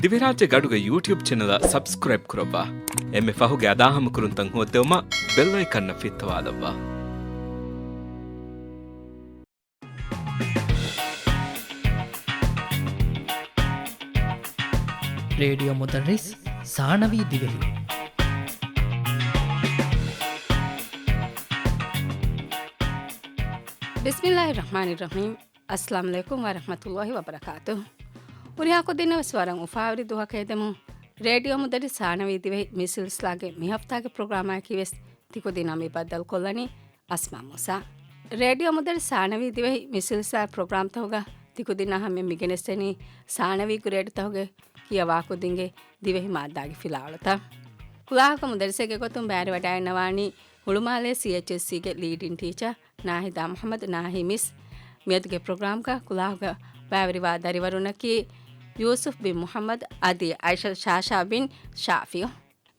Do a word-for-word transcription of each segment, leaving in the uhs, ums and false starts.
ދިވެހިރާއްޖޭގެ އަޑުގެ ޔޫޓިއުބް ޗެނަލަށް ސަބްސްކްރައިބް ކުރައްވާ. އެންމެ ފަހުގެ އަދާހަމަކުރުންތައް ހޯއްދެވުމަށް ބެލް އައިކަންއަށް ފިއްތަވާލައްވާ. ރޭޑިއޯ މުދައްރިސް ސާނަވީ ދިވެހި. ބިސްމިއްލާހި ރަޙްމާނި ރަޙީމް. އައްސަލާމު ޢަލައިކުމް ވަރަޙްމަތުﷲި ވަބަރަކާތުހު. ހުރިހާ ކުދިންނަށް ވެސް ވަރަށް އުފާވެރި ދުވަހަކަށް އެދެމުން. ރޭޑިއޯ މުދައްރިސް ސާނަވީ ދިވެހި މި ސިލްސިލާގެ މި ހަފްތާގެ ޕްރޮގްރާމާއެކީ ވެސް ތިކުދިންނާ މި ބައްދަލުކޮށްލަނީ އަސްމާ މޫސާ. ރޭޑިއޯ މުދައްރިސް ސާނަވީ ދިވެހި މި ސިލްސިލާ ޕްރޮގްރާމްތަކުގަ ތިކުދިންނާ ހަމަ މި ގެނެސްދެނީ ސާނަވީ ގްރޭޑްތަކުގެ ކިޔަވާ ކުދިންގެ ދިވެހި މާއްދާގެ ފިލާވަޅުތައް. ކުލާހަކަށް މުދައްރިސެއްގެ ގޮތުން ބައިވެރިވަޑައިގަންނަވާނީ ހުޅުމާލޭ ސީއެޗްއެސްސީގެ ލީޑިން ޓީޗަރ ނާހިދާ މުޙައްމަދު ނާހި މިސް. މިއަދުގެ ޕްރޮގްރާމްގަ ކުލާހުގަ ބައިވެރިވާ ދަރިވަރުންނަކީ ޔޫސުފް ބިން މުޙައްމަދު އަދި އައިޝަ ޝާޝާ ބިން ޝާފިއު.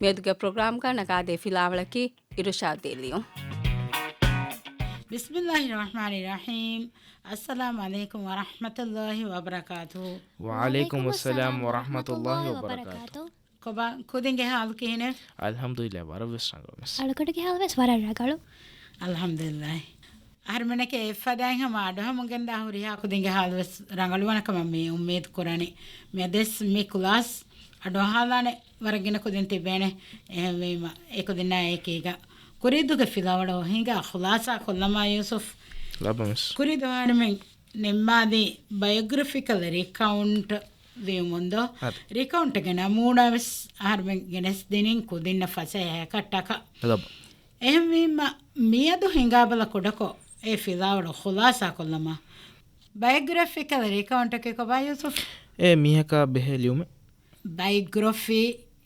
މިއަދުގެ ޕްރޮގްރާމްގަ ނަގާދޭ ފިލާވަޅަކީ އިރުޝާދީ ލިޔުން. ބިސްމިއްލާހި ރަޙްމާނި ރަޙީމް. އައްސަލާމު ޢަލައިކުމް ވަރަޙްމަތުﷲި ވަބަރަކާތުހު. ވަޢަލައިކުމުއްސަލާމް ވަރަޙްމަތުﷲި ވަބަރަކާތުހު. ކޮބާ ކުދިންގެ ޙާލު ކިހިނެއް؟ އަލްޙަމްދުލިއްލާހް، ވަރަށް ވެސް ރަނގަޅު މިސް. އަޅުގަނޑުގެ ޙާލު ވެސް ވަރަށް ރަނގަޅު. އަލްޙަމްދުލިއްލާހް. އަހަރުމެންނަކީ އެއްފަދައިން ހަމަ އަޑުއަހަމުން ގެންދާ ހުރިހާ ކުދިންގެ ޙާލު ވެސް ރަނގަޅުވާނެ ކަމަށް މި އުއްމީދު ކުރަނީ. މިއަދުވެސް މި ކްލާސް އަޑުއަހާލާނެ ވަރަށް ގިނަ ކުދިން ތިބޭނެ. އެހެންވީމަ އެ ކުދިންނާ އެކީގަ ކުރީ ދުވަހުގެ ފިލާވަޅު ހިނގާ ޚުލާޞާ ކޮށްލަމާ ޔޫސުފް. ލައްބަ މިސް. ކުރީ ދުވަހު އަހަރުމެން ނިންމާދީ ބަޔޮގްރަފިކަލް ރިކައުންޓް ވިޔުމުންދޯ؟ އަދި. ރިކައުންޓެއްގެ ނަމޫނާ ވެސް އަހަރުމެން ގެނެސްދިނީން ކުދިންނަށް ފަސޭހައަކަށް ޓަކަ. ލައްބަ. އެހެންވީމަ، މިއަދު ހިނގާބަލަ ކުޑަކޮށް އެ ފިލާވަޅު ޚުލާޞާކޮށްލަމާ. ބަޔޮގްރަފިކަލް ރިކައުންޓަކީ ކޮބާ ޔޫސުފް؟ އެ މީހަކާ ބެހޭ ލިޔުމެއް. ބަޔޮގްރަފީ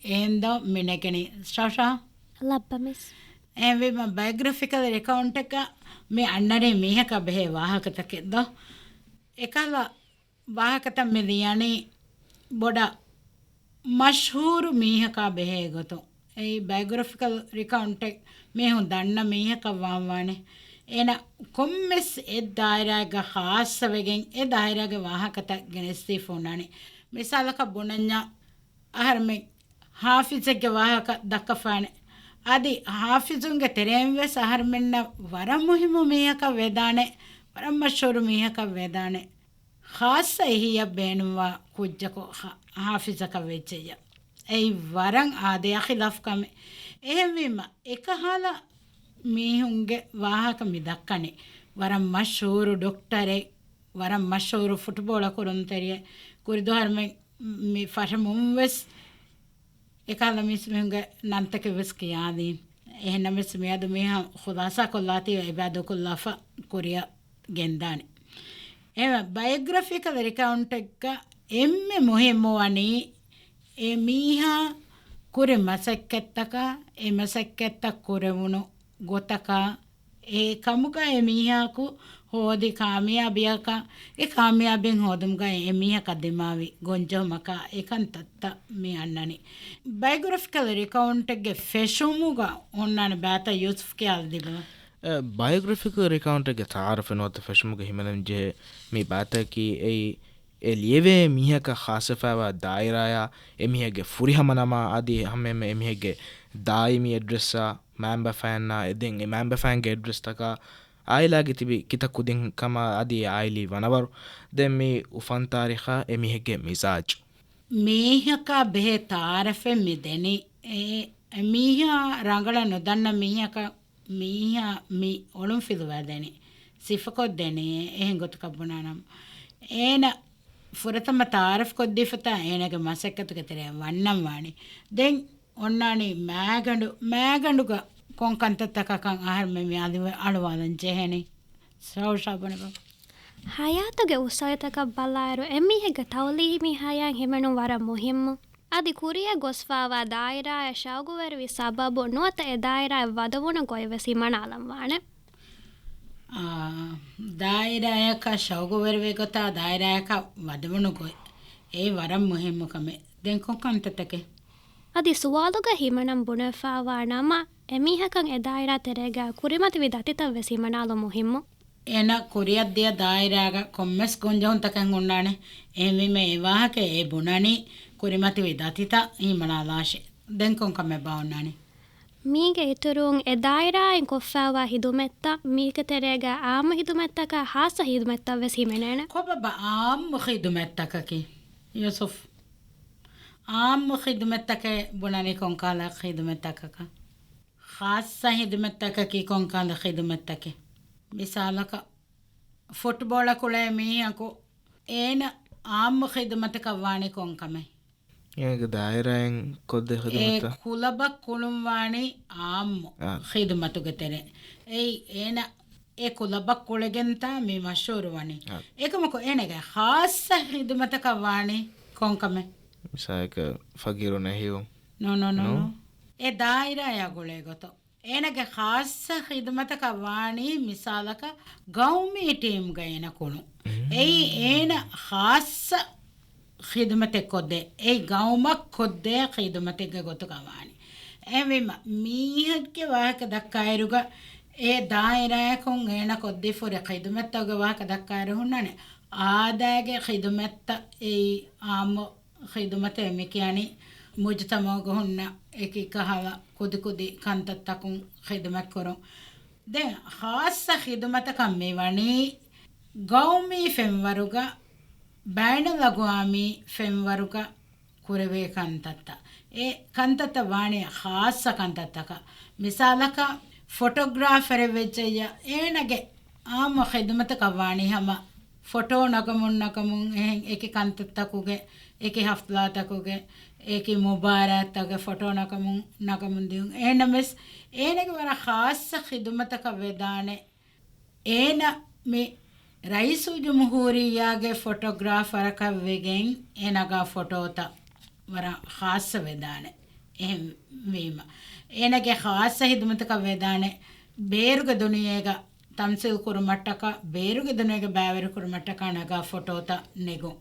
އެހެންދޯ މި ނެގެނީ ޝާޝާ؟ ލައްބަ މިސް. އެހެންވީމަ، ބަޔޮގްރަފިކަލް ރިކައުންޓަކަށް މި އަންނަނީ މީހަކާ ބެހޭ ވާހަކަތަކެއްދޯ؟ އެކަހަލަ ވާހަކަތައް މި ލިޔަނީ ބޮޑަށް މަޝްހޫރު މީހަކާ ބެހޭ ގޮތުން. އެއީ ބަޔޮގްރަފިކަލް ރިކައުންޓެއް މީހުން ދަންނަ މީހަކަށް ވާންވާނެ. އޭނަ ކޮންމެސް އެއް ދާއިރާއެއްގަ ޚާއްޞަވެގެން އެ ދާއިރާގެ ވާހަކަތައް ގެނެސްދީފަ އޮންނާނެ. މިސާލަކަށް ބުނަންޏާ، އަހަރުމެން ޙާފިޒެއްގެ ވާހަކަ ދައްކަފާނެ. އަދި ޙާފިޒުންގެ ތެރެއިން ވެސް އަހަރުމެންނަށް ވަރަށް މުހިއްމު މީހަކަށް ވެދާނެ، ވަރަށް މަޝްހޫރު މީހަކަށް ވެދާނެ. ޚާއްޞަ އެހީއަށް ބޭނުންވާ ކުއްޖަކު ޙާ-، ޙާފިޒަކަށް ވެއްޖެއްޔާ. އެއީ ވަރަށް އާދަޔާ ޚިލާފު ކަމެއް. އެހެންވީމަ، އެކަހަލަ މީހުންގެ ވާހަކަ މި ދައްކަނީ. ވަރަށް މަޝްހޫރު ޑޮކްޓަރެއް، ވަރަށް މަޝްހޫރު ފުޓްބޯޅަ ކުރުންތެރިއެއް، ކުރިދުވަހު އަހަރުމެން މި ފަށަމުން ވެސް އެކަހަލަ މީސްމީހުންގެ ނަންތަކެއް ވެސް ކިޔާދީން. އެހެންނަމަވެސް މިއަދު މީހާ ޚުލާޞާކޮށްލާތީވެ އެބައި ދޫކޮށްލާފަ ކުރިއަށް ގެންދާނެ. އެހެންވެ، ބަޔޮގްރަފިކަލް ރިކައުންޓެއްގަ އެންމެ މުހިއްމުވަނީ އެ މީހާ ކުރި މަސައްކަތްތަކާ، އެ މަސައްކަތްތައް ކުރެވުނު ގޮތަކާ، އެ ކަމުގަ އެ މީހާއަކު ހޯދި ކާމިޔާބީއަކާ، އެ ކާމިޔާބީން ހޯދުމުގަ އެ މީހަކަށް ދިމާވި ގޮންޖެހުމަކާ، އެ ކަންތައްތައް މި އަންނަނީ. ބަޔޮގްރަފިކަލް ރިކައުންޓެއްގެ ފެށުމުގަ އޮންނާނެ ބާތައް ޔޫސުފް ކިޔާލަދީބަލަ. އެ، ބަޔޮގްރަފިކަލް ރިކައުންޓެއްގެ ތައާރަފެއް ނުވަތަ ފެށުމުގެ ހިމެނެން ޖެހޭ މި ބާތަކީ އެއީ، އެ ލިޔެވޭ މީހަކަށް ޚާއްޞަވެފައިވާ ދާއިރާއާ، އެ މީހެއްގެ ފުރިހަމަ ނަމާ އަދި ހަމައެންމެ އެ މީހެއްގެ ދާއިމީ އެޑްރެސްއާ، މައިންބަފައިންނާ އެ ދެން އެ މައިންބަފައިންގެ އެޑްރެސްތަކާ، އާއިލާގެ ތިބި ކިތައް ކުދިން ކަމާ އަދި އެ އާއިލީ ވަނަވަރު، ދެން މި އުފަން ތާރީޚާ އެ މީހެއްގެ މިޒާޖު. މީހަކާ ބެހޭ ތައާރަފެއް މި ދެނީ. އެ، އެ މީހާ ރަނގަޅަށް ނުދަންނަ މީހަކަށް މީހާ މި އޮޅުންފިލުވާދޭނެ، ސިފަކޮށްދޭނެ އެހެން ގޮތަކަށް ބުނާނަމަ، އޭނަ ފުރަތަމަ ތައާރަފްކޮށްދީފަތާ އޭނަގެ މަސައްކަތުގެ ތެރެއަށް ވަންނަން ވާނީ. ދެން އޮންނާނީ މާގަނޑު، މާގަނޑުގަ ކޮން ކަންތައްތަކަކަށް އަހަރުމެން މި އަދި އަޅުވާލަން ޖެހެނީ. ޝައުޝާ ބުނެބަ. ޙަޔާތުގެ އުސޫލުތަކަށް ބަލާއިރު، އެމީހެއްގެ ތައުލީމީ ޙަޔާތް ހިމެނުން ވަރަށް މުހިއްމު. އަދި ކުރިއަށް ގޮސްފާވާ ދާއިރާއަށް ޝައުގުވެރިވި ސަބަބުން ނުވަތަ އެ ދާއިރާއަށް ވަދެވުނު ގޮތް ވެސް ހިމަނާލަން ވާނެ. އާ، ދާއިރާއަކަށް ޝައުގުވެރިވި ގޮތާ ދާއިރާއަކަށް ވަދެވުނު ގޮތް. އެއީ ވަރަށް މުހިއްމު ކަމެއް. ދެން ކޮން ކަންތައްތަކެއް؟ އަދި ސުވާލުގަ ހިމަނަން ބުނެފާވާ ނަމަ، އެމީހަކަށް އެ ދާއިރާ ތެރޭގަ ކުރިމަތިވި ދަތިތައް ވެސް ހިމަނާލުން މުހިއްމު. އޭނަ ކުރިއަށްދިޔަ ދާއިރާގަ ކޮންމެސް ގޮންޖެހުންތަކެއް ހުންނާނެ. އެހެންވީމަ އެ ވާހަކަ އެ ބުނަނީ، ކުރިމަތިވި ދަތިތައް ހިމަނާލާށޭ. ދެން ކޮން ކަމެއް ބާއޮންނާނީ؟ މީގެ އިތުރުން އެ ދާއިރާއިން ކޮށްފައިވާ ހިދުމަތްތައް، މީގެ ތެރޭގަ އާއްމު ހިދުމަތްތަކާ ޚާއްޞަ ހިދުމަތްތައް ވެސް ހިމެނޭނެ. ކޮބާބާ އާއްމު ޚިދުމަތްތަކަކީ؟ ޔޫސުފް، އާއްމު ޚިދުމަތްތަކޭ ބުނަނީ ކޮންކަހަލަ ޚިދުމަތްތަކަކަށް؟ ޚާއްޞަ ހިދުމަތްތަކަކީ ކޮންކަހަލަ ޚިދުމަތްތަކެއް؟ މިސާލަކަށް، ފުޓްބޯޅަ ކުޅޭ މީހަކު އޭނަ އާއްމު ޚިދުމަތަކަށް ވާނީ ކޮން ކަމެއް؟ އޭގެ ދާއިރާއިން ކޮށްދޭ އެ ޚިދުމަތްތައް. ކުލަބަށް ކުޅުން ވާނީ އާއްމު އާ. ޚިދުމަތުގެ ތެރެ. އެއީ އޭނަ އެ ކުލަބަށް ކުޅެގެންތާ މި މަޝްހޫރު ވަނީ. އާ. އެކަމަކު އޭނަގެ ޚާއްޞަ ޚިދުމަތަކަށް ވާނީ ކޮން ކަމެއް؟ މިސާލަކަށް ފަގީރުން އެހިއުން. ނޯ، ނޯ، ނޯ، ނޯ. ނޯ. އެ ދާއިރާޔާ ގުޅޭ ގޮތަށް. އޭނަގެ ޚާއްޞަ ޚިދުމަތަކަށް ވާނީ މިސާލަކަށް ގައުމީ ޓީމްގަ އޭނަ ކުޅުން. އެއީ އޭނަ ޚާއްޞަ ޚިދުމަތެއް ކޮށްދޭ، އެ ގައުމަށް ކޮށްދޭ ޚިދުމަތެއްގެ ގޮތުގަ ވާނީ. އެހެންވީމަ، މީހެއްގެ ވާހަކަ ދައްކާއިރުގަ އެ ދާއިރާއަކުން އޭނަ ކޮށްދީފުރި ޚިދުމަތްތަކުގެ ވާހަކަ ދައްކާއިރު ހުންނާނެ، އާދައިގެ ޚިދުމަތްތައް އެއީ އާއްމު ޚިދުމަތޭ މި ކިޔަނީ މުޖުތަމަޢުގަ ހުންނަ އެކި ކަހަލަ ކުދިކުދި ކަންތައްތަކުން ޚިދުމަތްކުރުން. ދެން ޚާއްޞަ ޚިދުމަތަކަށް މިވަނީ ގައުމީ ފެންވަރުގަ، ބައިނަލްއަގުވާމީ ފެންވަރުގަ ކުރެވޭ ކަންތައްތައް. އެ ކަންތައްތައް ވާނީ ޚާއްޞަ ކަންތައްތަކަށް. މިސާލަކަށް ފޮޓޮގްރާފަރެއް ވެއްޖެއްޔާ އޭނަގެ އާއްމު ޚިދުމަތަކަށް ވާނީ ހަމަ ފޮޓޯ ނަގަމުން ނަގަމުން އެހެން އެކި ކަންތައްތަކުގެ، އެކި ހަފްލާތަކުގެ، އެކި މުބާރާތްތަކުގެ ފޮޓޯ ނަގަމުން ނަގަމުން ދިޔުން. އެހެންނަމަވެސް އޭނަގެ ވަރަށް ޚާއްޞަ ޚިދުމަތަކަށް ވެދާނެ. އޭނަ މި ރައީސުލްޖުމްހޫރިއްޔާގެ ފޮޓޮގްރާފަރަކަށް ވެގެން އެ ނަގާ ފޮޓޯތައް ވަރަށް ޚާއްޞަ ވެދާނެ. އެހެންވީމަ، އޭނަގެ ޚާއްޞަ ހިދުމަތަކަށް ވެދާނެ ބޭރުގެ ދުނިޔޭގަ ތަމްސީލް ކުރުމަށްޓަކާ، ބޭރުގެ ދުނިޔޭގަ ބައިވެރިކުރުމަށްޓަކާ ނަގާ ފޮޓޯތައް ނެގުން.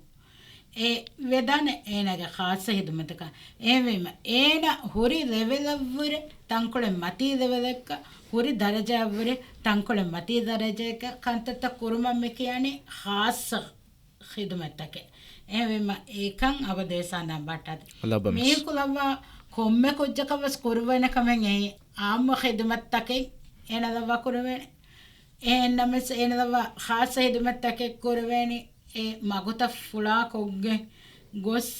އެ ވެދާނެ އޭނާގެ ޚާއްޞަ ހިދުމަތަކަށް. އެހެންވީމަ، އޭނާ ހުރި ލެވެލަށްވުރެ ތަންކޮޅެއް މަތީ ލެވެލެއްގަ، ހުރި ދަރަޖައަށްވުރެ ތަންކޮޅެއް މަތީ ދަރަޖައެއްގަ ކަންތައްތައް ކުރުމަށް މި ކިޔަނީ ޚާއްޞަ ޚިދުމަތްތަކެއް. އެހެންވީމަ، އެކަން އަބަދުވެސް ހަނދާން ބައްޓާދެ. ލައްވަމެސް. މީހަކު ލައްވާ ކޮންމެ ކުއްޖަކަށް ވެސް ކުރުވޭނެ ކަމެއް އެއީ، އާއްމު ޚިދުމަތްތަކެއް އޭނަ ލައްވާ ކުރެވޭނެ. އެހެންނަމަވެސް އޭނަ ލައްވާ ޚާއްޞަ ޚިދުމަތްތަކެއް ކުރެވޭނެ، އެ މަގުތައް ފުޅާ ކޮށްގެން ގޮސް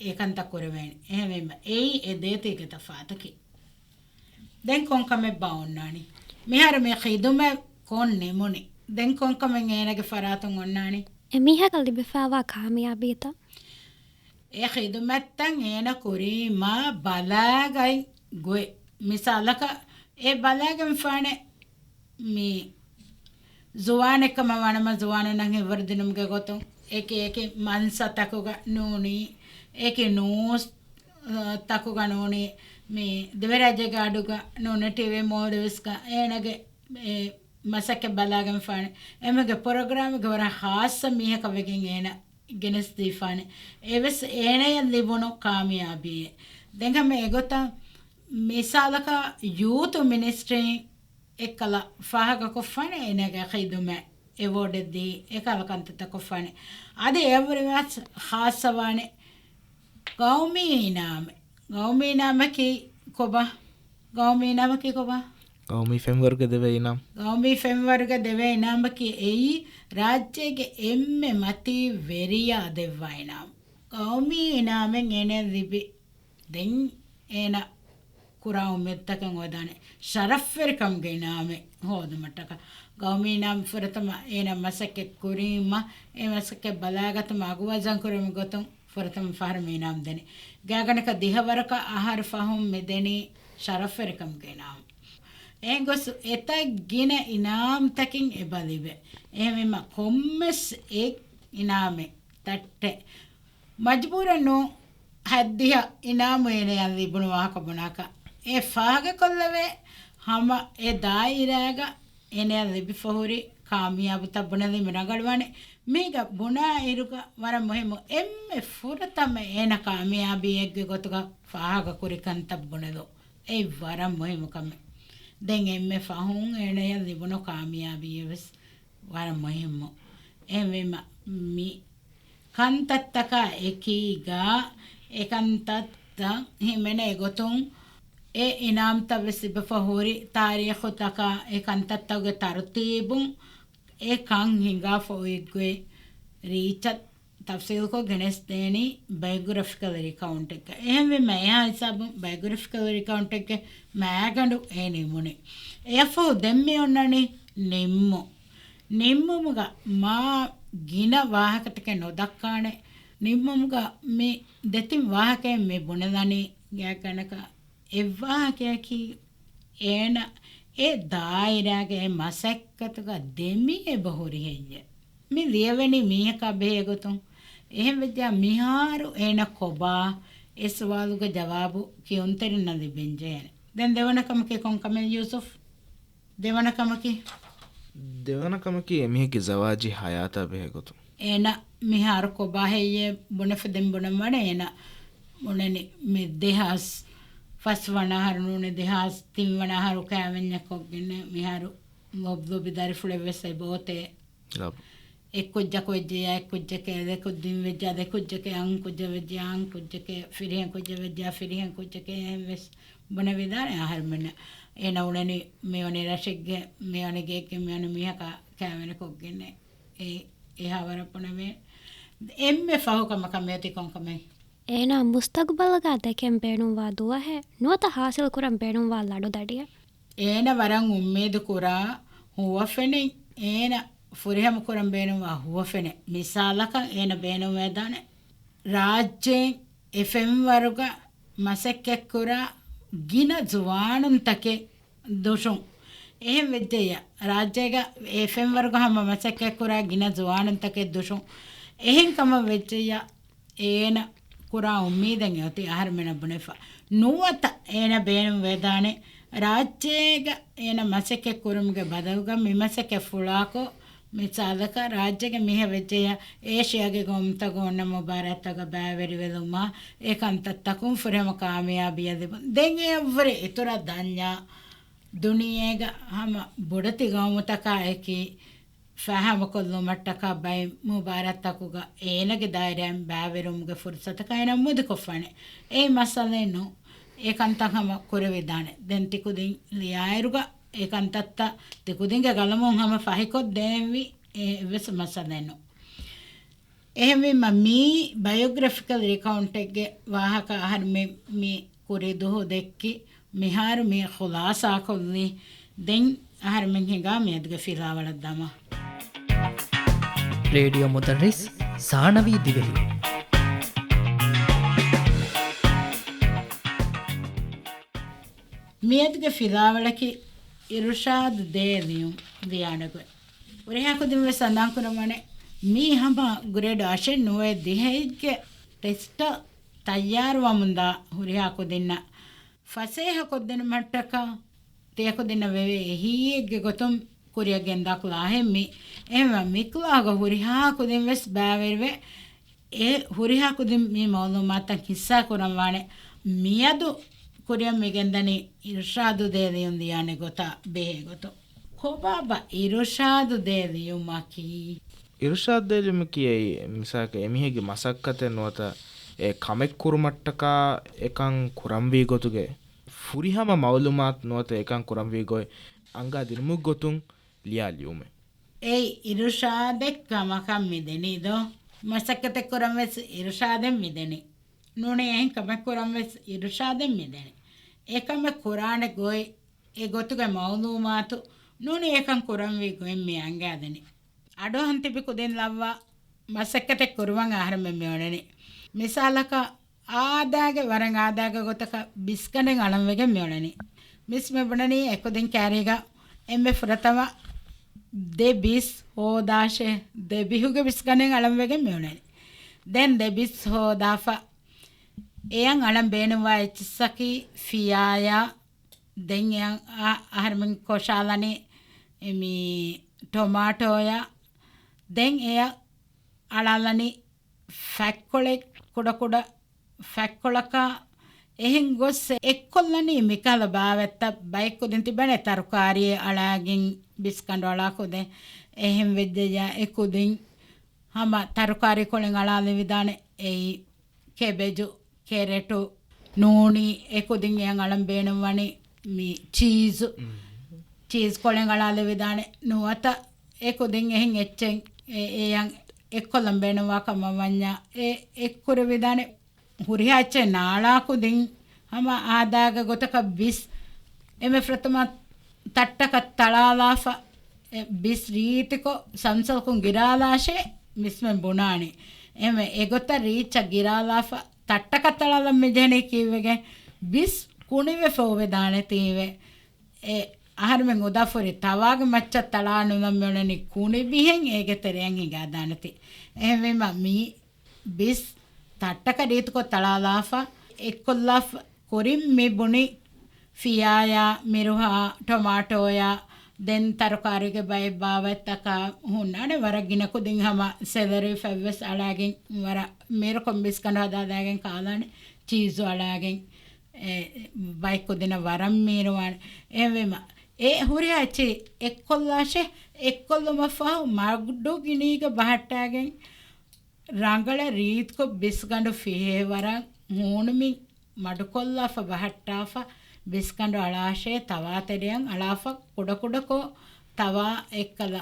އެކަންތައް ކުރެވޭނެ. އެހެންވީމަ، އެއީ އެ ދޭތީގެ ތަފާތަކީ. ދެން ކޮން ކަމެއްބާ އޮންނާނީ؟ މިހާރު މި ޚިދުމަތް ކޮށް ނިމުނީ. ދެން ކޮން ކަމެއް އޭނަގެ ފަރާތުން އޮންނާނީ؟ އެ މީހަކަށް ލިބިފައިވާ ކާމިޔާބީތައް. އެ ޚިދުމަތްތައް އޭނަ ކުރީމާ ބަލާގަތް ގޮތް. މިސާލަކަށް އެ ބަލާގެންފާނެ މި ޒުވާނެއްކަމަށް ވާނަމަ، ޒުވާނުންނަށް ހިތްވަރުދިނުމުގެ ގޮތުން އެކި އެކި މަންސަތަކުގަ ނޫނީ، އެކި ނޫސް، އަ، ތަކުގަ ނޫނީ، މި ދިވެހިރާއްޖޭގެ އަޑުގަ ނޫނީ، ޓީވީ މޯލްޑިވްސްގަ އޭނަގެ އެ މަސައްކަތް ބަލާގެންފާނެ. އެމީހުންގެ ޕްރޮގްރާމްގެ ވަރަށް ޚާއްޞަ މީހަކަށް ވެގެން އޭނަ ގެނެސްދީފާނެ. އެވެސް އޭނަޔަށް ލިބުނު ކާމިޔާބީއެއް. ދެން ހަމަ އެގޮތަށް މިސާލަކަށް ޔޫތު މިނިސްޓްރީން އެއްކަލަ ފާހަގަކޮށްފާނެ އޭނަގެ ޚިދުމަތް އެވޯޑެއް ދީ އެކަހަލަ ކަންތައްތައް ކޮށްފާނެ. އަދި އެއަށްވުރެ ވެސް ޚާއްޞަވާނެ ގައުމީ އިނާމެއް. ގައުމީ އިނާމަކީ ކޮބާ؟ ގައުމީ އިނާމަކީ ކޮބާ؟ ގައުމީ ފެންވަރުގެ ދެވޭ އިނާމް. ގައުމީ ފެންވަރުގެ ދެވޭ އިނާމަކީ އެއީ ރާއްޖޭގެ އެންމެ މަތީ ވެރިޔާ ދެއްވާ އިނާމް. ގައުމީ އިނާމެއް އޭނަ ލިބި ދެން އޭނަ ކުރާ އުއްމީދުތަކެއް އޮވެދާނެ ޝަރަފްވެރިކަމުގެ އިނާމެއް ހޯދުމަށްޓަކާ. ގައުމީ އިނާމް ފުރަތަމަ އޭނަ މަސައްކަތް ކުރީމަ، އެ މަސައްކަތް ބަލާގަތުމަށް އަގު ވަޒަން ކުރުމުގެ ގޮތުން ފުރަތަމަ ފަހަރު މި އިނާމް ދެނީ. ގާތްގަނޑަކަށް ދިހަވަރަކަށް އަހަރު ފަހުން މި ދެނީ ޝަރަފްވެރިކަމުގެ އިނާމް. އެހެން ގޮސް އެތައް ގިނަ އިނާމްތަކެއް އެބަ ލިބޭ. އެހެންވީމަ ކޮންމެސް އެއް އިނާމެއް ތައްޓެއް މަޖުބޫރެއް ނޫން ހަތްދިހަ އިނާމު އޭނަޔަށް ލިބުނު ވާހަކަ ބުނާކަށް. އެ ފާހަގަކޮށްލެވޭ ހަމަ އެ ދާއިރާގަ އޭނަޔަށް ލިބިފަ ހުރި ކާމިޔާބުތައް ބުނެލީމަ ރަނގަޅުވާނެ. މީގަ ބުނާ އިރުގަ ވަރަށް މުހިއްމު އެންމެ ފުރަތަމަ އޭނަ ކާމިޔާބީއެއްގެ ގޮތުގަ ފާހަގަ ކުރި ކަންތައް ބުނެލު. އެއީ ވަރަށް މުހިއްމު ކަމެއް. ދެން އެންމެ ފަހުން އޭނަޔަށް ލިބުނު ކާމިޔާބީއެއް ވެސް ވަރަށް މުހިއްމު. އެހެންވީމަ މި ކަންތައްތަކާ އެކީގަ އެކަންތައްތައް ހިމެނޭ ގޮތުން އެ އިނާމްތައް ވެސް ލިބިފަ ހުރި ތާރީޚުތަކާ އެ ކަންތައްތަކުގެ ތަރުތީބުން އެ ކަން ހިނގާފަ އޮތްގޮތް ރީއްޗަށް ތަފްސީލުކޮށް ގެނެސްދޭނީ ބަޔޮގްރަފިކަލް އެކައުންޓެއްގަ. އެހެންވީމަ އެހާ ހިސާބުން ބަޔޮގްރަފިކަލް އެކައުންޓެއްގެ މައިގަނޑު އެ ނިމުނީ. އެއަށްފަހު ދެން މި އޮންނަނީ ނިންމުން. ނިންމުމުގަ މާ ގިނަ ވާހަކަތަކެއް ނުދައްކާނެ. ނިންމުމުގަ މި ދެތިން ވާހަކައެއް މި ބުނެލަނީ ގާތްގަނޑަކަށް. އެއްވާހަކަޔަކީ އޭނަ އެ ދާއިރާގެ އެ މަސައްކަތުގަ ދެމި އެބަ ހުރި ހެއްޔެވެ؟ މި ލިޔެވެނީ މީހަކާ ބެހޭ ގޮތުން. އެހެންވެއްޖާ މިހާރު އޭނަ ކޮބާ އެ ސުވާލުގެ ޖަވާބު ކިޔުންތެރިންނަށް ލިބެން ޖެހޭނެ. ދެން ދެވަނަ ކަމަކީ ކޮން ކަމެއް ޔޫސުފް؟ ދެވަނަ ކަމަކީ؟ ދެވަނަ ކަމަކީ އެމީހެއްގެ ޒަވާޖީ ހަޔާތާ ބެހޭ ގޮތުން. އޭނަ މިހާރު ކޮބާ ހެއްޔޭ ބުނެފަ ދެން ބުނަން ވަނެ އޭނަ ބުނެނީ މި ދެހާސް ފަސް ވަނަ އަހަރު ނޫނީ ދެހާސް ތިން ވަނަ އަހަރު ކައިވެންޏެއް ކޮށްގެން މިހާރު ލޮބުލޮބި ދަރިފުޅެއް ވެސް އެބައޮތޭ. އެއްކުއްޖަކު ވެއްޖެޔާ އެއްކުއްޖެކޭ، ދެކުދިން ވެއްޖެޔާ ދެކުއްޖެކޭ، އަންކުއްޖެއް ވެއްޖެޔާ އަންކުއްޖެކޭ، ފިރިހެން ކުއްޖެއް ވެއްޖެޔާ ފިރިހެން ކުއްޖެކޭ، އެހެން ވެސް ބުނެވިދާނެ އަހަރުމެންނަށް. އޭނަ އުޅެނީ މިވަނީ ރަށެއްގެ، މިވަނީ ގެއެއްގެ، މިވަނީ މީހަކާ ކައިވެނި ކޮށްގެންނޭ. އެ، އެހާވަރަށް ބުނެވޭ. އެންމެ ފަހު ކަމަކަށް މިއޮތީ ކޮން ކަމެއް؟ އޭނާ މުސްތަގުބަލްގަ ދެކެން ބޭނުންވާ ދުވަހެއް ނުވަތަ ހާސިލް ކުރަން ބޭނުންވާ ލަޑުދަޑިއެއް. އޭނަ ވަރަށް އުއްމީދު ކުރާ ހުވަފެނެއް އޭނަ ފުރިހަމަ ކުރަން ބޭނުންވާ ހުވަފެނެއް. މިސާލަކަށް އޭނަ ބޭނުންވެދާނެ ރާއްޖޭން އެ ފެންވަރުގަ މަސައްކަތްކުރާ ގިނަ ޒުވާނުންތަކެއް ދުށުން. އެހެން ވެއްޖެއްޔާ، ރާއްޖޭގަ އެ ފެންވަރުގަ ހަމަ މަސައްކަތްކުރާ ގިނަ ޒުވާނުންތަކެއް ދުށުން. އެހެން ކަމަށް ވެއްޖެއްޔާ، އޭނަ ކުރާ އުއްމީދެއް އެއޮތީ އަހަރުމެނަށް ބުނެފަ. ނުވަތަ އޭނަ ބޭނުން ވެދާނެ ރާއްޖޭގަ އޭނަ މަސައްކަތް ކުރުމުގެ ބަދަލުގަ މި މަސައްކަތް ފުޅާކޮށް، މިސާލަކަށް ރާއްޖޭގެ މީހެއް ވެއްޖެޔާ އޭޝިޔާގެ ގައުމުތަކުން އޮންނަ މުބާރާތްތަކަށް ބައިވެރިވެލުމާ، އެ ކަންތައްތަކުން ފުރިހަމަ ކާމިޔާބީއެއް ލިބުން. ދެން އެއަށްވުރެ އިތުރަށް ދަންޏާ ދުނިޔޭގަ ހަމަ ބޮޑެތި ގައުމުތަކާ އެކީ ފާހަގަކޮށްލުމަށްޓަކާ ބައެއް މުބާރާތްތަކުގަ އޭނަގެ ދާއިރާއިން ބައިވެރިވުމުގެ ފުރުސަތަކަށް އޭނަ އުއްމީދުކޮށްފާނެ. އެއީ މައްސަލައެއް ނޫން. އެ ކަންތައް ހަމަ ކުރެވިދާނެ. ދެން ތިކުދިން ލިޔާއިރުގަ އެ ކަންތައްތައް ތިކުދިންގެ ގަލަމުން ހަމަ ފަހިކޮށްދޭންވީ އެ އެއްވެސް މައްސަލައެއް ނޫން. އެހެންވީމަ، މީ ބަޔޮގްރަފިކަލް އެކައުންޓެއްގެ ވާހަކަ އަހަރުމެން މި ކުރީ ދުވަހު ދެއްކި، މިހާރު މި ޚުލާސާކޮށްލީ. ދެން އަހަރުމެން ހިނގާ މިއަދުގެ ފިލާވަޅަށް ދަމާ. ރޭޑިއޯ މުދައްރިސް ސާނަވީ ދިވެހި. މިއަދުގެ ފިލާވަޅަކީ އިރުޝާދު ދޭ ލިޔުން ލިޔާނެ ގޮތް. ހުރިހާ ކުދިން ވެސް ސަނދާން ކުރަމުން ވަނެ، މީ ހަމަ ގްރޭޑް އަށެއް ނުވައެއް ދިހައެއްގެ ޓެސްޓަށް ތައްޔާރުވަމުންދާ ހުރިހާ ކުދިންނަށް ފަސޭހަކޮށްދިނުމަށްޓަކާ، ތިޔަކުދިންނަށް ވެވޭ އެހީއެއްގެ ގޮތުން ކުރިއަށް ގެންދާ ކްލާހެއް މީ. އެހެންވެ، މި ކްލާހުގަ ހުރިހާ ކުދިން ވެސް ބައިވެރިވެ، އެ ހުރިހާ ކުދިން މި މައުލޫމާތަށް ހިއްސާ ކުރަން ވާނެ. މިއަދު ކުރިއަށް މި ގެންދަނީ އިރުޝާދު ދޭ ލިޔުން ލިޔާނެ ގޮތާ ބެހޭ ގޮތުން. ކޮބާބާ އިރުޝާދު ދޭ ލިޔުމަކީ؟ އިރުޝާދު ދޭ ލިޔުމަކީ އެއީ، މިސާލަކަށް، އެމީހެއްގެ މަސައްކަތެއް ނުވަތަ އެ ކަމެއް ކުރުމަށްޓަކާ އެކަން ކުރަންވީ ގޮތުގެ ފުރިހަމަ މައުލޫމާތު ނުވަތަ އެކަން ކުރަންވީ ގޮތް އަންގާ ދިނުމުގެ ގޮތުން ލިޔާ ލިޔުމެއް. އެއީ އިރުޝާދެއް ކަމަކަށް މިދެނީ ދޯ؟ މަސައްކަތެއް ކުރަން ވެސް އިރުޝާދެއް މިދެނީ. ނޫނީ އެހެން ކަމެއް ކުރަން ވެސް އިރުޝާދެއް މިދެނީ. އެކަމެއް ކުރާނެ ގޮތް، އެ ގޮތުގެ މައުލޫމާތު ނޫނީ އެކަން ކުރަންވީ ގޮތް މި އަންގާދެނީ. އަޑުއަހަން ތިބި ކުދިން ލައްވާ މަސައްކަތެއް ކުރުވަން އަހަރެމެން މިއުޅެނީ. މިސާލަކަށް، އާދައިގެ ވަރަށް އާދައިގެ ގޮތަކަށް ބިސްގަނޑެއް އަޅަން ވެގެން މިއުޅެނީ. މިސް މި ބުނަނީ އެކުދިން ކާރީގަ އެންމެ ފުރަތަމަ ދެ ބިސް ހޯދާށޭ، ދެ ބިހުގެ ބިސްގަނޑެއް އަޅަން ވެގެން މިއުޅެނީ. ދެން ދެ ބިސް ހޯދާފަ އެޔަށް އަޅަން ބޭނުންވާ އެއްޗިއްސަކީ ފިޔާޔާ، ދެން އެޔަށް އަ-، އަހަރެމެން ކޮށާލަނީ މި ޓޮމާޓޯޔާ، ދެން އެޔަށް އަޅާލަނީ ފަތްކޮޅެއް، ކުޑަކުޑަ ފަތްކޮޅަކާ އެހެން ގޮސް އެއްކޮށްލަނީ މިކަހަލަ ބާވަތްތައް. ބައެއް ކުދިން ތިބޭނެ ތަރުކާރީ އަޅާގެން ބިސްގަނޑު އަޅާ ކުދިން. އެހެން ވެއްޖެއްޔާ އެ ކުދިން ހަމަ ތަރުކާރީ ކޮޅެއް އަޅާލެވިދާނެ. އެއީ ކެބެޖު، ކެރެޓު، ނޫނީ އެ ކުދިން އެޔަށް އަޅަން ބޭނުންވަނީ މި ޗީޒު. ޗީޒް ކޮޅެއް އަޅާލެވިދާނެ. ނުވަތަ އެ ކުދިން އެހެން އެއްޗެއް އެ-، އެޔަށް އެއްކޮށްލަން ބޭނުންވާ ކަމަށް ވަންޏާ އެ އެއްކުރެވިދާނެ. ހުރިހާ އެއްޗެއް ނާޅާ ކުދިން ހަމަ އާދައިގެ ގޮތަކަށް ބިސް އެންމެ ފުރަތަމަ ތައްޓަކަށް ތަޅާލާފަ، އެ ބިސް ރީތިކޮށް ސަންސަލްކުން ގިރާލާށޭ މިސްމެން ބުނާނީ. އެހެންވެ، އެގޮތަށް ރީއްޗަށް ގިރާލާފަ، ތައްޓަކަށް ތަޅާލަން މިޖެހެނީ ކީއްވެގެން؟ ބިސް ކުނިވެފަ އުވެދާނެތީވެ. އެ އަހަރުމެން އުދާފުރި ތަވާގެ މައްޗަށް ތަޅާ ނުލަން މިއުޅެނީ ކުނި ބިހެން އޭގެ ތެރެއަށް ހިނގާދާނެތީ. އެހެންވީމަ މި ބިސް ތައްޓަކަށް ރީތިކޮށް ތަޅާލާފަ، އެއްކޮށްލާފަ ކުރިން މި ބުނި ފިޔާޔާ، މިރުހާ، ޓޮމާޓޯޔާ، ދެން ތަރުކާރީގެ ބައެއް ބާވަތްތަކާ ހުންނާނެ ވަރަށް ގިނަ ކުދިން ހަމަ ސެލަރީ ފަތްވެސް އަޅާގެން ވަރަށް މީރުކޮށް ބިސްގަނޑު ހަދާލާގެން ކާލާނެ ޗީޒު އަޅާގެން. އެ، ބައެއް ކުދިންނަށް ވަރަށް މީރުވާނެ. އެހެންވީމަ، އެ ހުރިހާ އެއްޗެއް އެއްކޮށްލާށޭ، އެއްކޮށްލުމަށްފަހު މަޑު ގިނީގަ ބަހައްޓާގެން ރަނގަޅަށް ރީތިކޮށް ބިސްގަނޑު ފިހޭ ވަރަށް ހޫނުމިން މަޑުކޮށްލާފަ ބަހައްޓާފަ، ބިސްގަނޑު އަޅާށޭ ތަވާ ތެރެއަށް އަޅާފަ ކުޑަކުޑަކޮށް ތަވާ އެއްކަލަ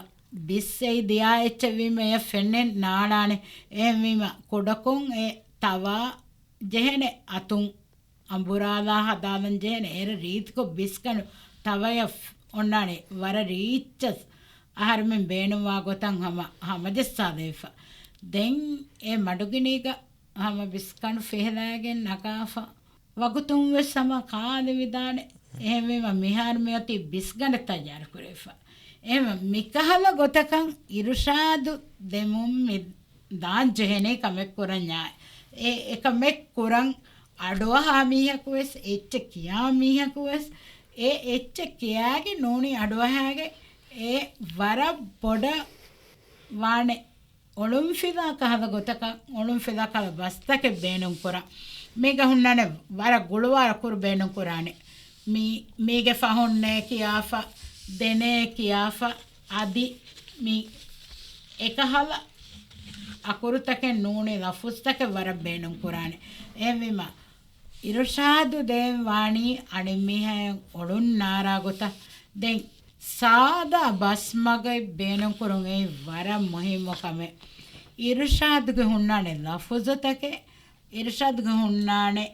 ބިސް އެއީ ދިޔާ އެއްޗެއް ވީމަ އެޔަށް ފެންނެން ނާޅާނެ. އެހެންވީމަ ކުޑަކޮށް އެ ތަވާ ޖެހޭނެ އަތުން އަނބުރާލާ ހަދާލަން ޖެހޭނެ. އޭރަށް ރީތިކޮށް ބިސްގަނޑު ތަވަޔަށް އޮންނާނެ ވަރަށް ރީއްޗަސް އަހަރުމެން ބޭނުންވާ ގޮތަށް ހަމަ ހަމަޖައްސާލެވިފަ. ދެން އެ މަޑުގިނީގަ ހަމަ ބިސްގަނޑު ފިހެލައިގެން ނަގާފަ. ވަގުތުން ވެސް ހަމަ ކާލެވިދާނެ. އެހެންވީމަ މިހާރު މިއޮތީ ބިސްގަނޑެއް ތައްޔާރު ކުރެވިފަ. އެހެންވެ މިކަހަލަ ގޮތަކަށް އިރުޝާދު ދެމުން މި ދާން ޖެހެނީ ކަމެއް ކުރަންޏާ. އެ އެކަމެއް ކުރަން އަޑުއަހާ މީހަކު ވެސް، އެއްޗެއް ކިޔާ މީހަކު ވެސް، އެ އެއްޗެއް ކިޔާގެން ނޫނީ އަޑުއަހާގެ އެ ވަރަށް ބޮޑަށް ވާނެ. އޮޅުންފިލާ ކަހަލަ ގޮތަކަށް، އޮޅުންފިލާ ކަހަލަ ބަސްތަކެއް ބޭނުންކުރަން. މީގަ ހުންނާނެ ވަރަށް ގުޅުވާ އަކުރު ބޭނުންކުރާނެ. މީ، މީގެ ފަހުން ނޭ ކިޔާފަ، ދެނޭ ކިޔާފަ، އަދި މި އެކަހަލަ އަކުރުތަކެއް ނޫނީ ލަފުޒުތަކެއް ވަރަށް ބޭނުންކުރާނެ. އެހެންވީމަ، އިރުޝާދު ދޭން ވާނީ އަނެއްމީހާއަށް އޮޅުން ނާރާ ގޮތަށް. ދެން ސާދާ ބަސްމަގެއް ބޭނުންކުރުން އެއީ ވަރަށް މުހިއްމު ކަމެއް. އިރުޝާދުގެ ހުންނާނެ ލަފުޒުތަކެއް، އިރުޝާދުގެ ހުންނާނެ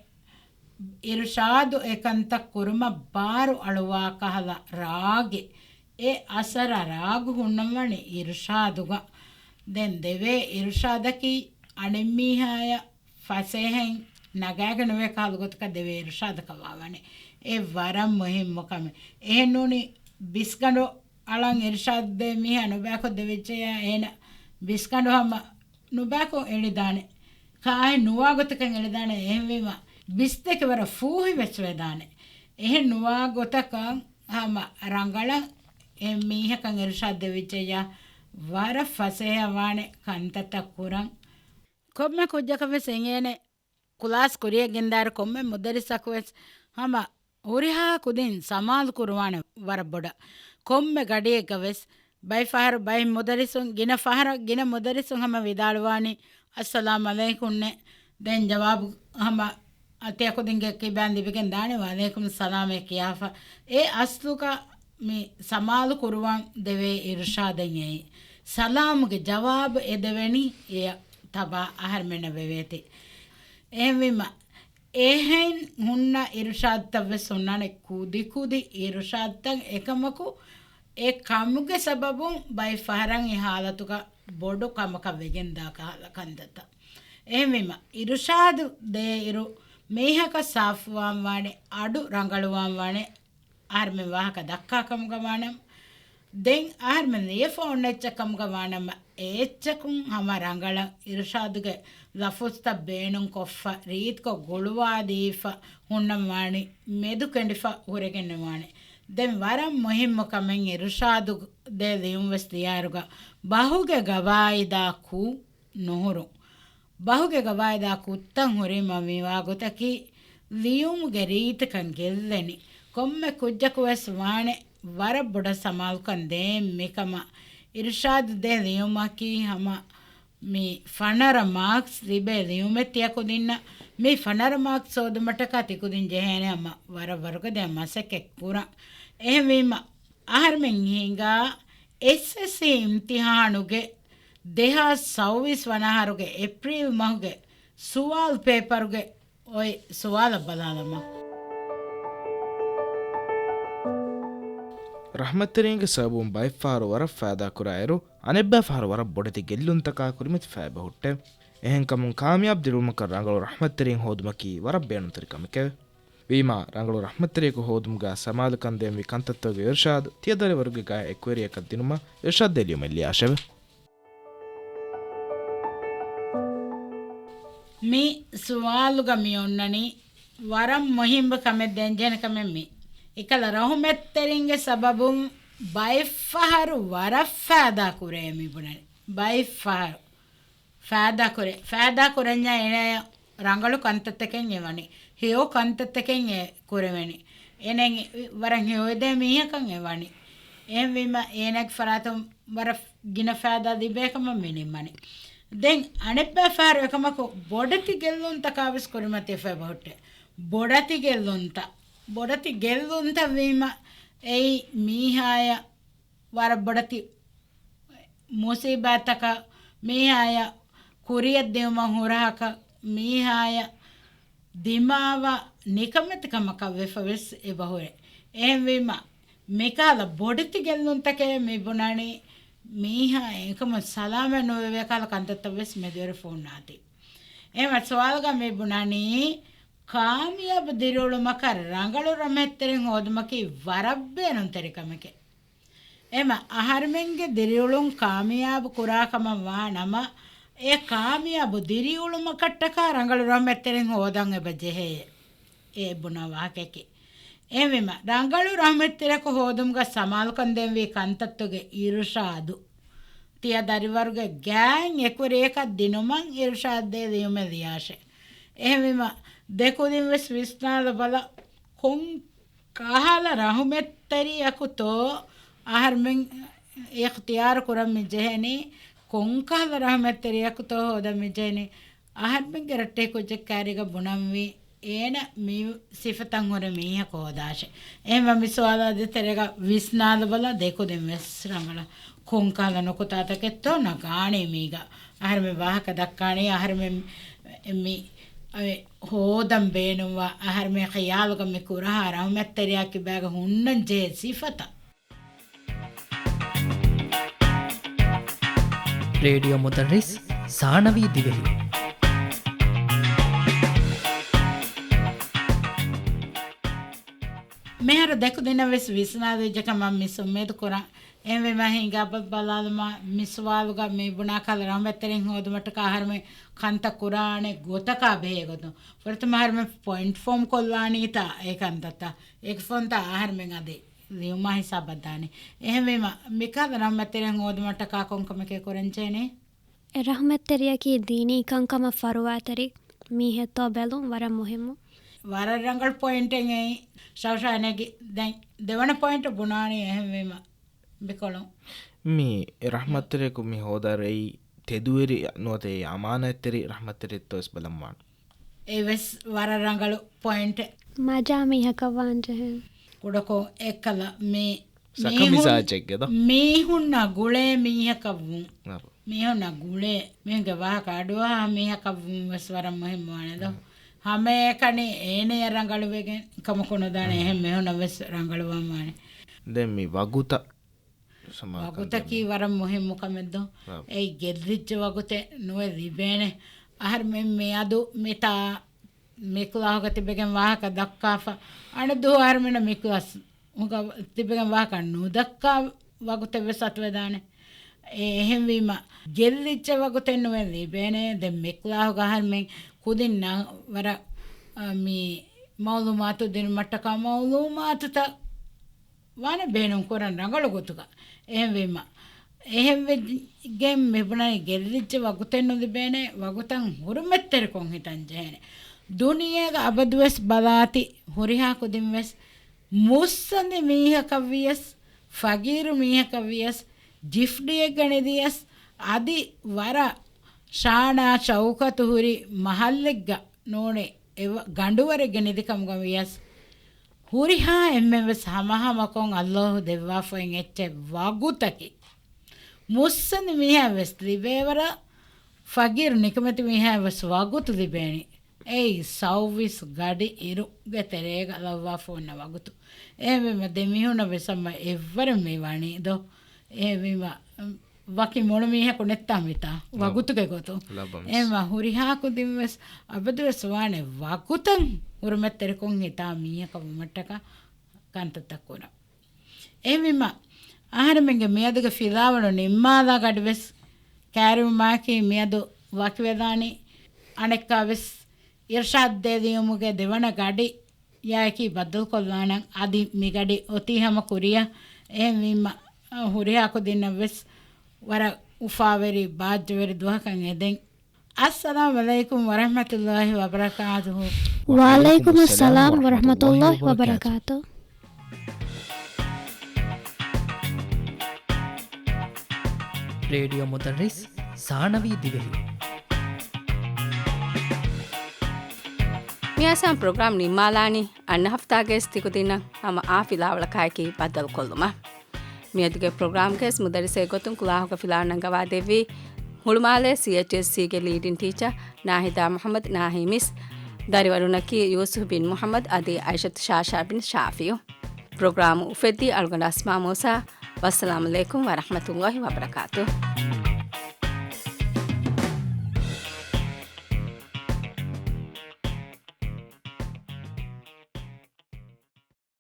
އިރުޝާދު އެކަންތައް ކުރުމަށް ބާރު އަޅުވާ ކަހަލަ ރާގެއް. އެ އަސަރަށް ރާގު ހުންނަންވަނީ އިރުޝާދުގަ. ދެން ދެވޭ އިރުޝާދަކީ އަނެއްމީހާޔަށް ފަސޭހައިން ނަގާގެން ނުވޭ ކަހަލަ ގޮތަކަށް ދެވޭ އިރުޝާދަކަށް ވާވަނީ. އެ ވަރަށް މުހިއްމު ކަމެއް. އެހެންނޫނީ ބިސްގަނޑު އަޅަން އިރުޝާދު ދޭ މީހާ ނުބައިކޮށް ދެވިއްޖެޔާ އޭނަ ބިސްގަނޑު ހަމަ ނުބައިކޮށް އެޅިދާނެ. ކާހެއް ނުވާ ގޮތަކަށް އެޅިދާނެ. އެހެންވީމަ ބިސްދެކެ ވަރަށް ފޫހިވެސް ވެދާނެ. އެހެން ނުވާ ގޮތަކަށް ހަމަ ރަނގަޅަށް އެ މީހަކަށް އިރުޝާދު ދެވިއްޖެޔާ ވަރަށް ފަސޭހަވާނެ ކަންތައްތައް ކުރަން. ކޮންމެ ކުއްޖަކަށް ވެސް އެނގޭނެ ކުލާސް ކުރިޔަށް ގެންދާއިރު ކޮންމެ މުދައްރިސަކު ވެސް ހަމަ ހުރިހާ ކުދިން ސަމާލު ކުރުވާނެ ވަރަށް ބޮޑަށް. ކޮންމެ ގަޑިއެއްގަ ވެސް ބައެއް ފަހަރު ބައެއް މުދައްރިސުން ގިނަ ފަހަރަށް ގިނަ މުދައްރިސުން ހަމަ ވިދާޅުވާނީ، "އައްސަލާމް އަލައިކުންނޭ." ދެން ޖަވާބު ހަމަ އަތިޔަ ކުދިންގެ ކިބައިން ލިބިގެން ދާނެ، "ވައަލައިކުމް ސަލާމޭ" ކިޔާފަ. އެ އަސްލުގަ މި ސަމާލު ކުރުވަން ދެވޭ އިރުޝާދެއް އެއީ. ސަލާމުގެ ޖަވާބު އެ ދެވެނީ އެޔަށް ތަބާ އަހަރުމެންނަށް ވެވޭތީ. އެހެންވީމަ، އެހެން ހުންނަ އިރުޝާދުތައް ވެސް ހުންނާނެ، ކުދިކުދި އިރުޝާދުތައް. އެކަމަކު، އެ ކަމުގެ ސަބަބުން ބައެއް ފަހަރަށް އެ ހާލަތުގަ ބޮޑު ކަމަކަށް ވެގެންދާ ކަހަލަ ކަންތައްތައް. އެހެންވީމަ، އިރުޝާދު ދޭއިރު މީހަކަށް ސާފުވާން ވާނެ، އަޑު ރަނގަޅުވާން ވާނެ، އަހަރުމެން ވާހަކަ ދައްކާ ކަމުގަ ވާނަމަ، ދެން އަހަރުމެން ލިޔެފަ އޮންނަ އެއްޗެއް ކަމުގަ ވާނަމަ، އެ އެއްޗަކުން ހަމަ ރަނގަޅަށް އިރުޝާދުގެ ލަފުޒުތައް ބޭނުންކޮށްފަ، ރީތިކޮށް ގުޅުވާދީފަ ހުންނަން ވާނީ، މެދު ކެނޑިފަ ހުރެގެން ނުވާނެ. ދެން ވަރަށް މުހިއްމު ކަމެއް އިރުޝާދު ދޭ ލިޔުން ވެސް ލިޔާއިރުގަ ބަހުގެ ގަވާއިދާ ކުށް ނުހުރުން. ބަހުގެ ގަވާއިދާ ކުށްތައް ހުރީމަ މިވާ ގޮތަކީ ލިޔުމުގެ ރީތިކަން ގެއްލެނީ. ކޮންމެ ކުއްޖަކު ވެސް ވާނެ ވަރަށް ބޮޑަށް ސަމާލުކަން ދޭން މިކަމަށް. އިރުޝާދު ދޭ ލިޔުމަކީ ހަމަ މި ފަނަރަ މާކްސް ލިބޭ ލިޔުމެއް ތިޔަ ކުދިންނަށް، މި ފަނަރަ މާކްސް ހޯދުމަށްޓަކާ ތި ކުދިން ޖެހޭނެ ހަމަ ވަރަށް ވަރުގަދަ މަސައްކަތް ކުރަން. އެހެންވީމަ، އަހަރުމެން ހިނގާ އެސްއެސްސީ އިމްތިހާނުގެ ދެހާސް ސައުވީސް ވަނަ އަހަރުގެ އޭޕްރީލް މަހުގެ ސުވާލު ޕޭޕަރުގެ އޮތް ސުވާލަށް ބަލާލަމާ. ރަޙްމަތްތެރިންގެ ސަބަބުން ބައެއްފަހަރު ވަރަށް ފައިދާކުރާއިރު، އަނެއްބައިފަހަރު ވަރަށް ބޮޑެތި ގެއްލުންތަކާ ކުރިމަތި ފައިބަހުއްޓެވެ. އެހެންކަމުން ކާމިޔާބު ދިރިއުޅުމަކަށް ރަނގަޅު ރަޙްމަތްތެރިން ހޯދުމަކީ ވަރަށް ބޭނުންތެރި ކަމެކެވެ. ވީމާ، ރަނގަޅު ރަޙްމަތްތެރިޔަކު ހޯދުމުގަ ސަމާލުކަން ދޭންވީ ކަންތައްތަކުގެ އިރުޝާދު ތިޔަ ދަރިވަރުގެ ގާތް އެކުވެރިޔަކަށް ދިނުމަށް އިރުޝާދު ދޭ ލިޔުމެއް ލިޔާށެވެ. މި ސުވާލުގަ މި އޮންނަނީ ވަރަށް މުހިއްމު ކަމެއް ދޭންޖެހޭނެ ކަމެއް މި. އެކަލަ ރަޙުމަތްތެރިންގެ ސަބަބުން ބައެއްފަހަރު ވަރަށް ފައިދާ ކުރޭ މި ބުނަނީ. ބައެއްފަހަރު ފައިދާ ކުރޭ. ފައިދާ ކުރަންޏާ އޭނާޔަށް ރަނގަޅު ކަންތައްތަކެއް އެ ވަނީ. ހެޔޮ ކަންތައްތަކެއް އެ ކުރެވެނީ. އޭނަ ވަރަށް ހެޔޮއެދޭ މީހަކަށް އެ ވަނީ. އެހެންވީމަ އޭނާގެ ފަރާތުން ވަރަށް ގިނަ ފައިދާ ލިބޭ ކަމަށް މި ނިންމަނީ. ދެން އަނެއްބައި ފަހަރު އެކަމަކު ބޮޑެތި ގެއްލުންތަކާ ވެސް ކުރިމަތިވެފައި ބަހުއްޓޭ. ބޮޑެތި ގެއްލުންތައް، ބޮޑެތި ގެއްލުންތައް ވީމަ އެއީ މީހާޔަށް ވަރަށް ބޮޑެތި މުސީބާތަކަށް، މީހާޔަށް ކުރިޔަށް ދިއުމަށް ހުރަހަކަށް، މީހާޔަށް ދިމާވާ ނިކަމެތިކަމަކަށް ވެފަ ވެސް އެބަހުރޭ. އެހެންވީމަ، މިކަހަލަ ބޮޑެތި ގެއްލުންތަކެއް މި ބުނަނީ، މީހާ އެކަމުން ސަލާމަތް ނުވެވޭ ކަހަލަ ކަންތައްތައް ވެސް މެދުވެރި ފޮންނާތީ. އެހެންވެ ސުވާލުގަ މި ބުނަނީ، ކާމިޔާބު ދިރިއުޅުމަކަށް ރަނގަޅު ރަޙްމަތްތެރިން ހޯދުމަކީ ވަރަށް ބޭނުންތެރި ކަމެކޭ. އެމަ އަހަރުމެންގެ ދިރިއުޅުން ކާމިޔާބު ކުރާ ކަމަށް ވާ ނަމަ، އެ ކާމިޔާބު ދިރިއުޅުމަކަށްޓަކާ ރަނގަޅު ރަޙްމަތްތެރިން ހޯދަން އެބަ ޖެހޭ. އެ ބުނާ ވާހަކައެކޭ. އެހެންވީމަ، ރަނގަޅު ރަޙްމަތްތެރިޔަކު ހޯދުމުގަ ސަމާލުކަން ދޭންވީ ކަންތައްތަކުގެ އިރުޝާދު. ތިޔަ ދަރިވަރުގެ ގާތް އެކުވެރިޔަކަށް ދިނުމަށް އިރުޝާދު ދޭ ލިޔުމެއް ލިޔާށޭ. އެހެންވީމަ، ދެކުދިން ވެސް ވިސްނާލަބަލަ، ކޮން ކަހަލަ ރަޙުމަތްތެރިޔަކުތޯ އަހަރުމެން އިޚްތިޔާރު ކުރަން މި ޖެހެނީ؟ ކޮންކަހަލަ ރަޙުމަތްތެރިޔަކުތޯ ހޯދަން މި ޖެހެނީ؟ އަހަރުމެންގެ ރައްޓެހި ކުއްޖެއް ކައިރީގަ ބުނަންވީ، އޭނަ މި ސިފަތައް ހުރި މީހަކު ހޯދާށޭ. އެހެންވެ މި ސުވާލާ ދޭތެރޭގަ ވިސްނާލަބަލަ، ދެކުދިން ވެސް ރަނގަޅަށް ކޮންކަހަލަ ނުކުތާތަކެއްތޯ ނަގާނީ މީގަ. އަހަރުމެން ވާހަކަ ދައްކާނީ، އަހަރުމެން މި އެ ހޯދަން ބޭނުންވާ، އަހަރުމެން ޚިޔާލުގަ މި ކުރަހާ ރަޙުމަތްތެރިޔާ ކިބާގަ ހުންނަން ޖެހޭ ސިފަތައް. ރޭޑިއޯ މުދައްރިސް ސާނަވީ ދިވެހި. މިހާރު ދެކުދިންނަށް ވެސް ވިސްނާލިއްޖެ ކަމަށް މި އުއްމީދު ކުރަން. އެހެންވީމަ ހިނގާ ބަ-، ބަލާލަމާ، މި ސުވާލުގަ މި ބުނާ ކަހަލަ ރަޙުމަތްތެރިން ހޯދުމަށްޓަކާ އަހަރުމެން ކަންތައް ކުރާނެ ގޮތަކާ ބެހޭ ގޮތުން. ފުރަތަމަ އަހަރުމެން ޕޮއިންޓް ފޯމް ކޮށްލާނީތާ އެ ކަންތައްތައް. އެކަ ފޮންތާ އަހަރުމެން އަދި ލިޔުމާ ހިސާބަށް ދާނެ. އެހެންވީމަ، މިކަހަލަ ރަޙުމަތްތެރިން ހޯދުމަށްޓަކާ ކޮން ކަމެކޭ ކުރަންޖެހެނީ؟ އެ ރަޙުމަތްތެރިޔަކީ ދީނީ ކަންކަމަށް ފަރުވާތެރި މީހެއްތޯ ބެލުން ވަރަށް މުހިއްމު. ވަރަށް ރަނގަޅު ޕޮއިންޓެއް އެއީ. ޝައުޝާން އޭގެ ދެން ދެވަނަ ޕޮއިންޓް ބުނާނީ އެހެންވީމަ. ބިކޮޅުން. މި ރަޙްމަތްތެރިޔަކު މި ހޯދާ ރެއީ ތެދުވެރި ނުވަތަ އެއީ އަމާނާތްތެރި ރަޙްމަތްތެރިއެއްތޯ ވެސް ބަލަންވާނެ. އެވެސް ވަރަށް ރަނގަޅު ޕޮއިންޓެއް. މަޖާ މީހަކަށް ވާން ޖެހޭ. ކުޑަކޮށް އެއްކަލަ މި ސަކަ މީހުން-، މިޒާޖެއްގެ ދޯ؟ މީހުންނާ ގުޅޭ މީހަކަށް ވުން. އަރު. މީހުންނާ ގުޅޭ. މީހުންގެ ވާހަކަ އަޑުއަހާ މީހަކަށް ވުން ވެސް ވަރަށް މުހިއްމުވާނެ ދޯ؟ އަރު. ހަމައެކަނި އޭނަޔަށް ރަނގަޅުވެގެން ކަމަކު ނުދާނެ. އަރު. އެހެން މީހުންނަށް ވެސް ރަނގަޅުވާން ވާނެ. ދެން މި ވަގުތަށް ސަމާލުކަން ވަގުތަކީ ދޭން. ވަރަށް މުހިއްމު ކަމެއް ދޯ؟ އާ. އެއީ ގެއްލިއްޖެ ވަގުތެއް ނުވެ ލިބޭނެ. އަހަރުމެން މިއަދު މިތާ މި ކްލާހުގަ ތިބެގެން ވާހަކަ ދައްކާފަ، އަނެއް ދުވަހު އަހަރުމެންނަށް މި ކްލާސް ހުގަ ތިބެގެން ވާހަކަ ނުދައްކާ ވަގުތެއް ވެސް އަތުވެދާނެ. އެ އެހެންވީމަ، ގެއްލިއްޖެ ވަގުތެއް ނުވެ ލިބޭނެ. ދެން މި ކްލާހުގަ އަހަރުމެން ކުދިންނަށް ވަރަށް، އަ، މި މައުލޫމާތު ދިނުމަށްޓަކާ މައުލޫމާތުތައް ވާނެ ބޭނުން ކުރަން ރަނގަޅު ގޮތުގަ. އެހެންވީމަ، އެހެންވެގެން މިބުނަނީ ގެއްލިއްޖެ ވަގުތެއް ނުލިބޭނެ، ވަގުތަށް ހުރުމަތްތެރިކޮށް ހިތަން ޖެހޭނެ. ދުނިޔޭގަ އަބަދުވެސް ބަލާތި ހުރިހާ ކުދިންވެސް މުއްސަނދި މީހަކަށްވިޔަސް، ފަގީރު މީހަކަށްވިޔަސް، ޖިފްޑިއެއްގަ ނިދިޔަސް، އަދި ވަރަށް ޝާނާ ޝައުކަތު ހުރި މަހައްލެއްގަ ނޫނޭ އެ ވަ-، ގަނޑުވަރެއްގެ ނިދިކަމުގަ ވިޔަސް، ހުރިހާ އެންމެން ވެސް ހަމަހަމަކޮށް އައްލާހު ދެއްވާފައި އެއްޗެއް ވަގުތަކީ. މުއްސަނދި މީހާ ވެސް ލިބޭވަރަށް ފަގީރު ނިކަމެތި މީހާ ވެސް ވަގުތު ލިބޭނީ. އެއީ ސައުވީސް ގަޑި އިރުގެ ތެރޭގަ ލައްވާފަ އޮންނަ ވަގުތު. އެހެންވީމަ ދެ މީހުންނަށް ވެސް ހަމަ އެއްވަރެއް މި ވަނީ ދޯ. އެހެންވީމަ ވަކި މޮޅު މީހަކު ނެއްތާ މިތާ އަ، ވަގުތުގެ ގޮތުން. ލައްވަމެސް. އެހެންވީމަ ހުރިހާ ކުދިން ވެސް އަބަދުވެސް ވާނެ ވަގުތަށް ހުރުމަތްތެރިކޮށް ހިތާ މީހަކަށް ވުމަށްޓަކާ ކަންތައްތައް ކުރަން. އެހެންވީމަ އަހަރެމެންގެ މިއަދުގެ ފިލާވަޅު ނިންމާލާ ގަޑި ވެސް ކައިރިވުމާއެކީ މިއަދު ވަކިވެދާނީ. އަނެއްކާ ވެސް އިރްޝާދު ދޭ ލިޔުމުގެ ދެވަނަ ގަޑި ޔާއެކީ ބައްދަލުކޮށްލާނަން. އަދި މިގަޑި އޮތީ ހަމަ ކުރިއަށް. އެހެންވީމަ، ހުރިހާ ކުދިންނަށް ވެސް ވަރަށް އުފާވެރި ބާއްޖަވެރި ދުވަހަކަށް އެދެން. އައްސަލާމު ޢަލައިކުމް ވަރަޙްމަތުﷲި ވަބަރަކާތުހު. ވަޢަލައިކުމުއްސަލާމް ވަރަޙްމަތުﷲި ވަބަރަކާތު. ރޭޑިއޯ މުދައްރިސް ސާނަވީ ދިވެހި. މިއައިސް ހަމަ ޕްރޮގްރާމް ނިންމާލާނީ. އަންނަ ހަފްތާގައި ތިކުދިންނަށް ހަމަ އާ ފިލާވަޅަކާއެކީ ބައްދަލުކޮށްލުމަށް. މިއަދުގެ ޕްރޮގްރާމްގައި މުދައްރިސެއް ގޮތުން ކުލާހުގަ ފިލާވަޅު ނަންގަވާދެއްވީ ހުޅުމާލޭ ސީއެޗްއެސްސީގެ ލީޑިން ޓީޗަރ ނާހިދާ މުޙައްމަދު ނާހީ މިސް. ދަރިވަރުންނަކީ ޔޫސުފް ބިން މުޙައްމަދު އަދި އައިޝަތު ޝާޝާ ބިން ޝާފިއު. ޕްރޮގްރާމު އުފެއްދީ އަޅުގަނޑު އަސްމާ މޫސާ. ވައްސަލާމު ޢަލައިކުމް ވަރަޙްމަތުﷲި ވަބަރަކާތު.